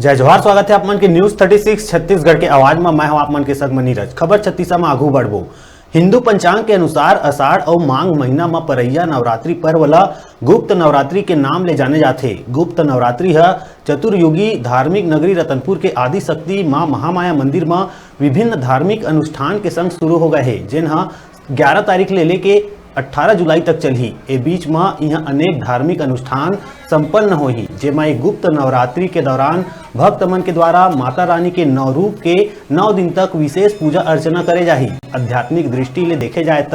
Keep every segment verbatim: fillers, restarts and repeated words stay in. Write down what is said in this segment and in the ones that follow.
जय जोहार, स्वागत है आप मन के न्यूज़ थर्टी सिक्स छत्तीसगढ़ के आवाज में। मैं हूं आप मन के संग म नीरज। खबर छत्तीसा में आगू बढ़बो। हिंदू पंचांग के अनुसार आषाढ़ अउ माघ महीना म परैया नवरात्रि पर्व ल गुप्त नवरात्रि के नाम ले जाने जाथे। गुप्त नवरात्रि ह चतुर्युगी धार्मिक नगरी रतनपुर के आदि शक्ति मां महामाया मंदिर म विभिन्न धार्मिक अनुष्ठान के संग शुरू हो गए हे, जेन ह ग्यारह तारीख ले लेके अट्ठारह जुलाई तक चलही। ए बीच म इहां अनेक धार्मिक अनुष्ठान संपन्न होही, जेमा एक गुप्त नवरात्रि के दौरान भक्त मन के द्वारा माता रानी के नौ रूप के नौ दिन तक विशेष पूजा अर्चना करे जाही। आध्यात्मिक दृष्टि ले देखे जाए त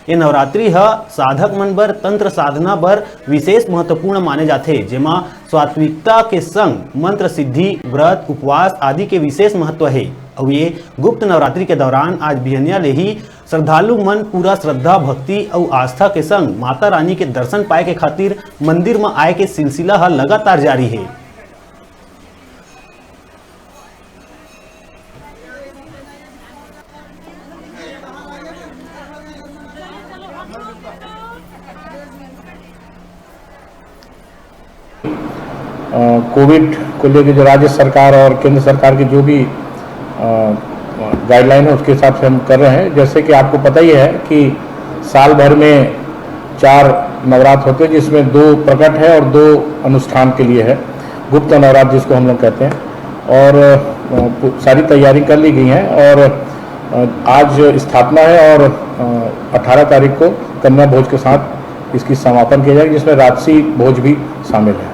ये नवरात्रि ह साधक मन बर तंत्र साधना बर विशेष महत्वपूर्ण माने जाथे, जेमा सात्विकता के संग मंत्र सिद्धि, व्रत, उपवास आदि के विशेष महत्व हे। अउ ये गुप्त नवरात्रि के दौरान आज बिहनिया ले ही श्रद्धालु मन पूरा श्रद्धा, भक्ति अउ आस्था के संग माता रानी के दर्शन पाए के खातिर मंदिर म आए के सिलसिला ह लगातार जारी हे। कोविड को लेकर जो राज्य सरकार और केंद्र सरकार की जो भी गाइडलाइन है, उसके हिसाब से हम कर रहे हैं। जैसे कि आपको पता ही है कि साल भर में चार नवरात्र होते हैं, जिसमें दो प्रकट है और दो अनुष्ठान के लिए है, गुप्त नवरात्र जिसको हम लोग कहते हैं। और अ, पु- सारी तैयारी कर ली गई है और अ, आज स्थापना है और अठारह तारीख को कन्या भोज के साथ इसकी समापन किया जाएगा, जिसमें राजसी भोज भी शामिल है।